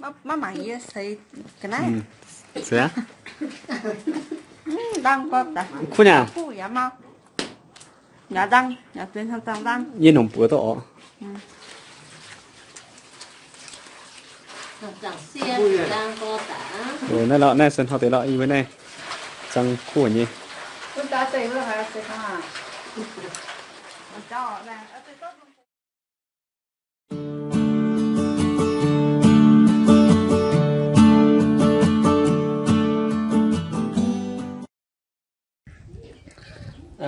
Maiv mangc yie seix ga'naaiv. Seix aqv. Ndangh gorx daaih. Kuv nyei. Kuv yaac mau. Yaac ndangh, yaac zuqc hnangv zangh ndangh. Yie nongc buoz duqv oc. Naaiv lorqc, naaiv se hnoi deix lorqc, yie mbuo naaiv zangh kuv nyei.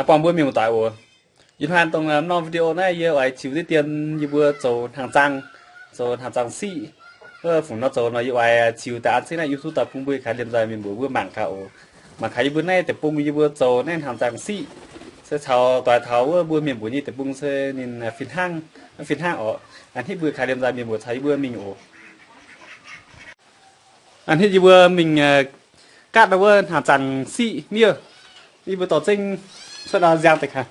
Buangh mbuo mienh muoz-doic oc. Ih hnoi dongh norm video naaiv yie oix ziux diqv dien yie mbuo zoux hnaangx zaang, zoux hnaangx zaang siqv. Wuov fungc nor zoux nor yie oix ziux daaih an zengv naaiv YouTube daaih bun mbuo kaaix liemh nzaaih mienh mbuo wuov mangc gaax oc. Mangc gaax yie mbuo naaiv deic-bung yie mbuo zoux naaiv hnaangx zaang siqv se caux doix taux wuov mbuo mienh mbuo nyei deic-bung se ninh fih hnangv, fih hnangv oc. An hnitv mbuo kaaix liemh nzaaih mienh mbuo caux yie mbuo mingh oc. An hnitv yie mbuo mingh gaatv wuov hnaangx zaang siqv miev. Yie mbuo dorh zengv cuotv nziang deix kaaix.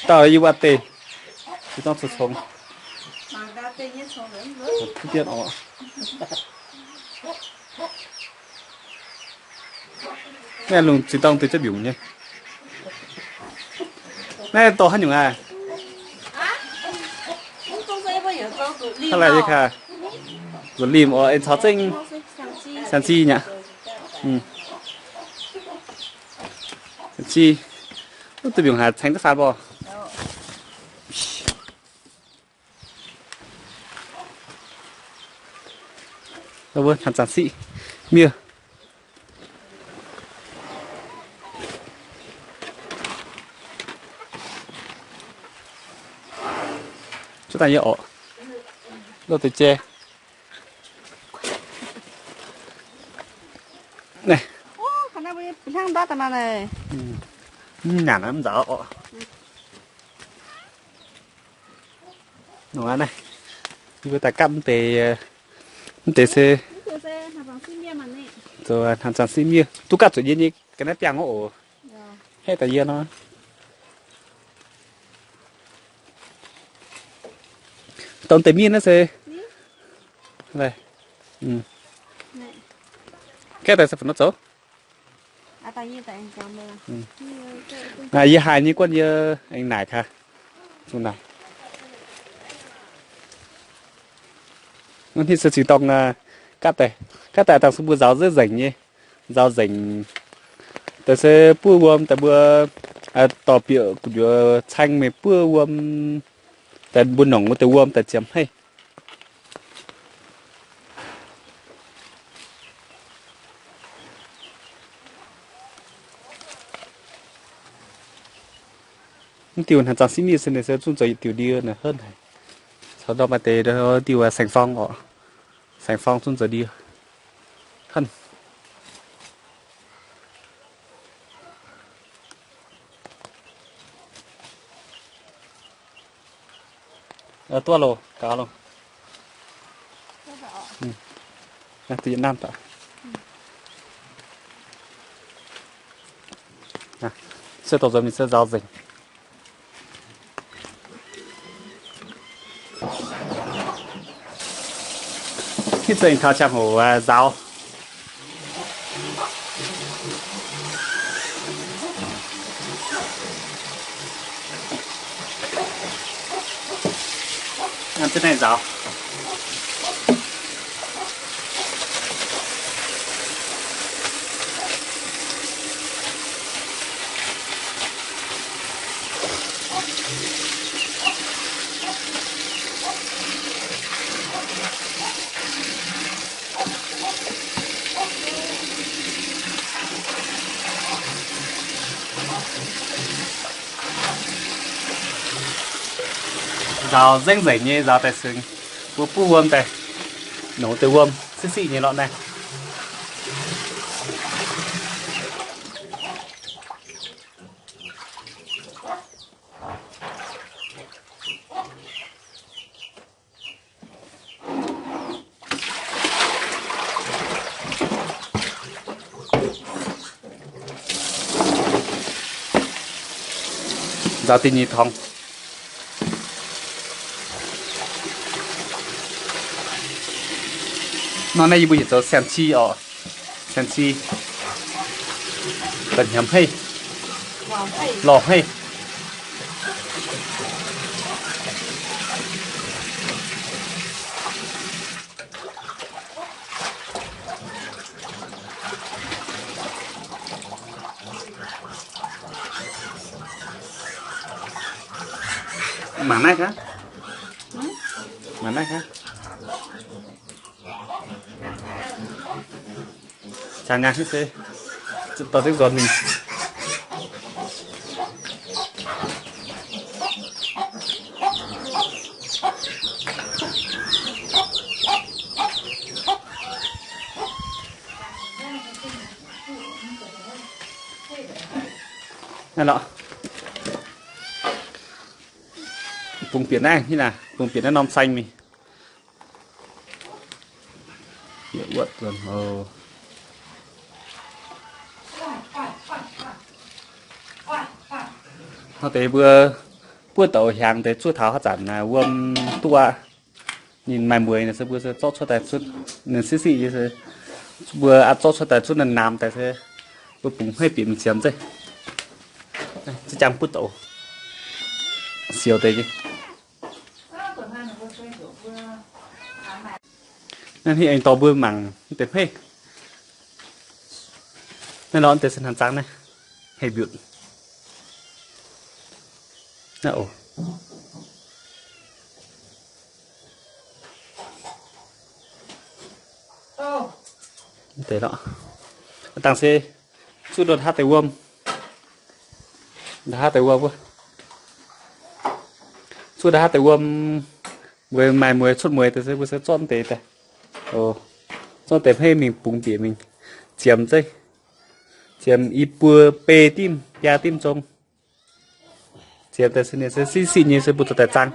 Dauh yie mbuo deix, yie zorngv congx. Naaiv lungh zinh dorngh deix ziex mbiungc nyei. Naaiv dorh haaix nyungc aqv? Hnangv naaiv yie kaaix, zuqc limh oc, aengx caux zengv siang-zinh nyei. Siang-zinh, wuov deix mbiungc haiz ceng duqv faanx mborqc. Wuov hnaangx zaang siqv miev. Cuotv daaih yie oc. Loz deix jai. Naaiv. Mv nyanc mv nzauh oc. Nor naaiv, yie mbuo daaih gapv mv deix, mv deix se zoux hnaangx zaang siqv miev. Duqv gapv zuqc yie nyei ga'naaiv biangh oc. Haeqv daaih yie nor. Dongh deix miev naaiv se, haeqv daaih se fungc nor zoux. Yie haiz nyei guonv yie aengx naaic gaax. Zungv naaic. Hnitv se zinh dorngh gaatv daaih, gaatv daaih dangh se mbuo nzaaux nzengc nyei, nzaaux nzengc. Daaih se buov wuom daaih mbuo dorh bieqc gu'nyuoz caeng mingh buov wuom, daaih mbuo nongc wuov deix wuom daaih ziemx haiv. Mv diuh hnaangx zaang siqv miev se ninh se zungv zoux yietc diuh ndie naaic henv haic. Caux ndorm maaih deix diuh saeng-forng oc. Saeng-forng zungv zoux ndie henv. Duqv loh, gaux loh. Naaiv da'yietv namv daaih. Se dongh nzuonx mingh se nzaaux nzengc. Hitv zengc taux qangx hoc nzaaux. Naaiv nzaaux. Nzaaux nzengc nzengc nyei nzaaux daaih seng, mbuo buov wuom daaih, nongc deix wuom siqv siqv nyei lorqc naaiv. Nzaaux da'nyeic torngx. Nor naaiv yie mbuo heuc zoux siang-ci oc. Siang-ci, ga'hnyamv hmeiv, lorh hmeiv. Mangc naaiv gaax. Mangc naaiv gaax. Jangx nyaanh se dorh zengv nzuonx mingh. Naaiv lorqc. Bungx bieqc naaiv, naaiv bungx bieqc naaiv norm saeng mingh. Hnangv deix mbuo buov douc hiaangx deix zuov taux haaix zanc wuom duqv aqv. Ninh maaih mueiz nor se mbuo se zorqv cuotv daaih cuotv, ninh siqv siqv nyei se mbuo aqv zorqv cuotv daaih cuotv naamh naamh daaih se mbuo bungx hmeiv bieqc mingh ziemx zeiv. Ziex jangx buov douc, siou deix nyei. Naaiv hnangv aengx dorh mbuo mangc deix hmeiv. Naaiv lorqc, deix se hnangv zangv naaiv, hmeiv mbiutc. Naaiv oc. Deix lorqc. Dangh se zuov ndongc haav deix wuom. Ndongc haav deix wuom, zuov ndongc haav deix wuom, mbuo maaih mueiz cuotv mueiz deix se mbuo se zorqv deix daaih. Zorqv deix hmeiv mingh bungx bieqc mingh ziemx zeiv. Ziemx i buo, biaa dimv, biaa dimv zong. Ziemx daaih se ninh se siqv siqv nyei se mbuo dorh daaih zaang.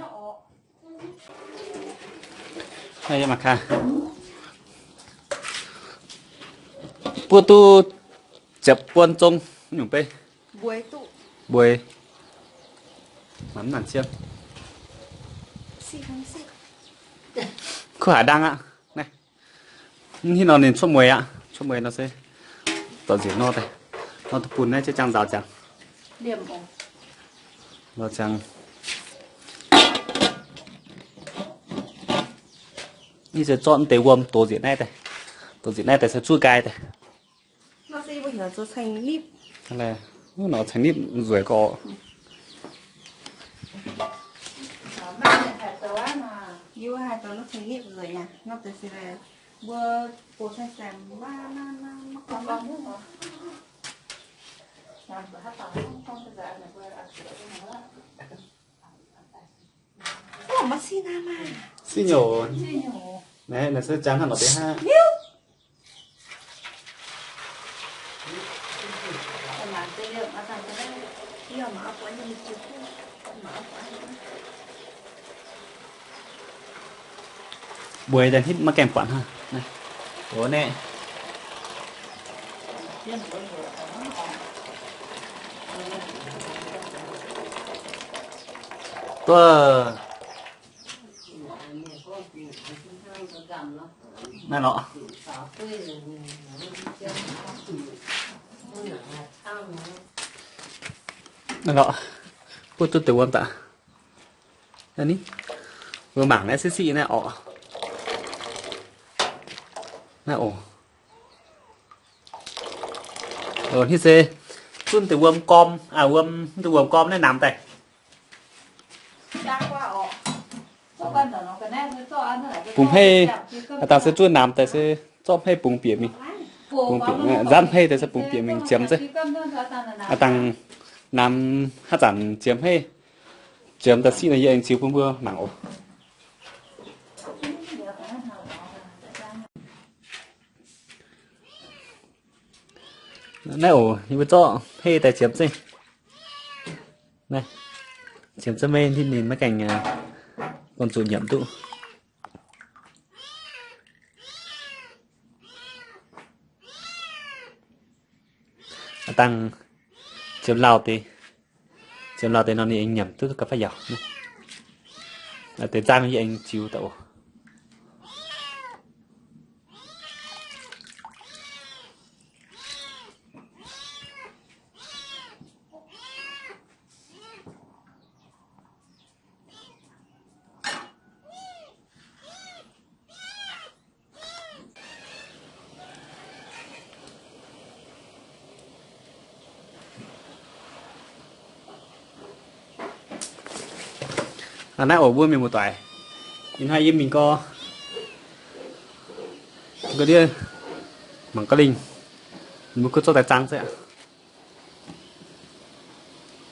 Buov duqv ziepc buonc zong nyungc bei. Mbueiz. Mv nangc cien. Kuv haiz ndang aqv. Naaiv, hitv nor ninh cuotv mueiz aqv. Cuotv mueiz nor se dorh nzengc nor daaih. Nor duqv bun naaiv jienv jangx nzaaux jangx. Nzaaux jangx. Yie se zorqv deix wuom dox nzengc naaiv daaih. Dox nzengc naaiv daaih se zuov nqaai daaih. Nor caengx nipv nzueic gorx. Siqv nyungc. Naaiv se jangx hnangv nor deix hnangv. Mbueiz daaih hitv maiv gaengh buatc hnangv. Oc, naaiv. Duqv. Naaiv lorqc. Naaiv lorqc. Buov duqv deix wuom daaih. Naaiv ni, mbuo mangc naaiv siqv siqv naaiv orqc. Naaiv oc. Hitv se zunv deix wuom gorm, wuom, deix wuom gorm naaiv namx daaih. Bungx hmeiv, dangh se zuov namx daaih se zorqv hmeiv bungx bieqc mingh. Bungx bieqc, nzanv hmeiv daaih se bungx bieqc mingh ziemx zeiv. Dangh namx haaix zanc ziemx hmeiv, ziemx daaih siqv nor yie aengx ziux bun mbuo mangc oc. Naaiv oc, yie mbuo zorqv hmeiv daaih ziemx zeiv. Naaiv, ziemx zeiv meiv hitv ninh maiv gaengh, aa, bun zuqc nyiemc duqv. Aa, dangh ziemx lauh deix, ziemx lauh deix nor ninh aengx nyiemc duqv ga'fai yaac. Deix zaang yie aengx ziux daaih oc. Naaiv oc mbuo mienh muoz-doic, ih hnoi yie mingh gorx, gorx ndiev mangc gaax lingh, mbuo kuv zorqv daaih zaang se aqv.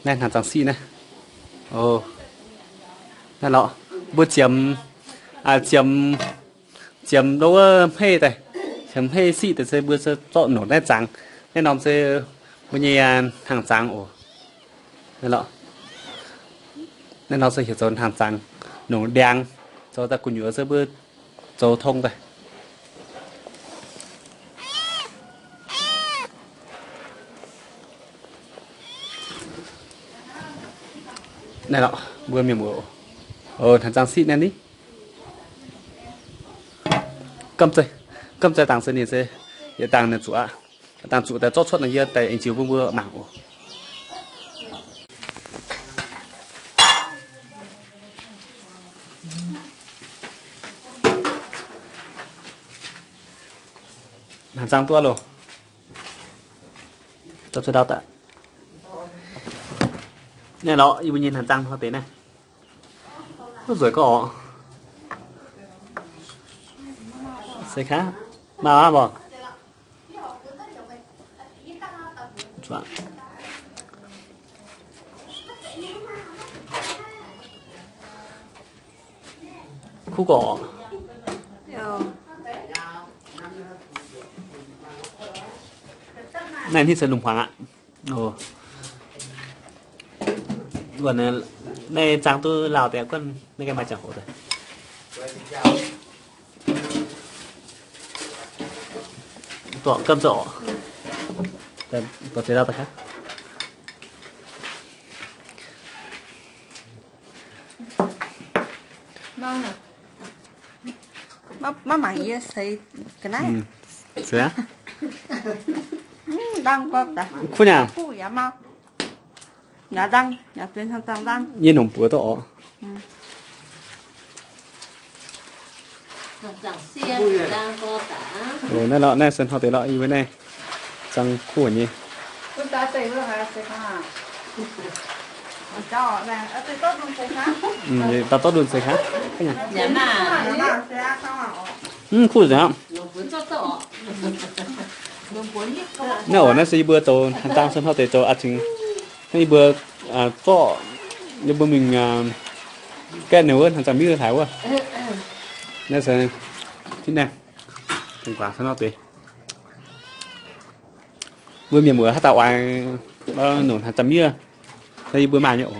Naaiv hnaangx zaang siqv naaiv. Naaiv lorqc, mbuo ziemx, ziemx, ziemx ndo wuov hmeiv daaih, ziemx hmeiv siqv daaih se mbuo zorqv nongc naaiv zaangx. Naaiv norm se mbuo nyei hnaangx zaangx oc. Naaiv nor se heuc zoux hnaangx zaangx, nongc ndiangx, zoux daaih gu'nyuoz se mbuo zoux tong daaih. Naaiv lorqc, mbuo mienh muoz, hnaangx zaangx siqv naaiv ni. Gamh zeiz dangx se ninh se yietc dangx ninh zuqc aqv. Dangx zuqc daaih zorqv cuotv nor yie daaih aengx ziux bun mbuo mangc oc. Hnaangx zaangx duqv loh. Naaiv lorqc, yie mbuo nyei hnaangx zaangx hnoi deix naaiv. Duqv nzueic gorqv oc. Se kaav, maaih aqv mborqc. Kuv gorqv. Naaiv hitv se lungh hmuangx aqv. Naaiv zaangh duqv lauh deix guonv, naaiv ganh maaih ziangh hoc daaih. Dorh gamh zoux oc. Dorh zeix lauh daaih gaax. Maiv mangc yie seix ga'naaiv. Seix aqv. Ndangh gorqv daaih. Kuv nyaah. Kuv yaac mau. Yaac ndangh, yaac benx hnaangx zaangh ndangh. Yie nongc buoz duqv oc. Naaiv lorqc, naaiv se hnoi deix lorqc, yie mbuo naaiv zaangh kuv nyei. Daaih zorqv ndunh seix kaav. Mv kuv nzengc aqv. Naaiv oc, naaiv se yie mbuo zoux hnaangx zaangh se hnoi deix zoux a'cingx. Naaiv yie mbuo zorqv, yie mbuo mingh gaeqv ninh wuov hnaangx zaangh miuv hlaaix wuov. Naaiv se tv naaiv, tengx guaax se hnoi deix. Mbuo mienh muoz haaix dauh oix nongc hnaangx zaangh miuv, naaiv yie mbuo maaih nyei oc.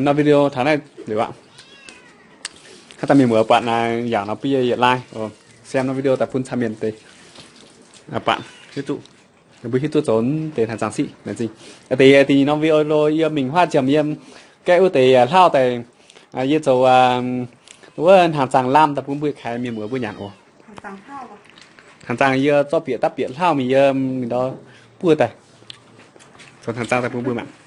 Norm video taux naaiv liuz aqv. Haaix dauh mienh muoz buatc naaic yaac nor bun yie yietc like, share norm video daaih bun camv mienh deix buatc hiuv duqv, mbuo hiuv duqv zoux deix hnaangx zaangh siqv. Deix, deix norm video lo yie mingh huaav ziemx yiem gaeqv wuov deix hlauv daaih, yie zoux wuov hnaangx zaangh lamh daaih bun mbuo kaaix mienh muoz mbuo nyanc oc. Hnaangx zaangh yie zorqv bieqc dapv bieqc hlauv mingh yie mingh ndau buov daaih, zoux hnaangx zaangh daaih bun mbuo mangc.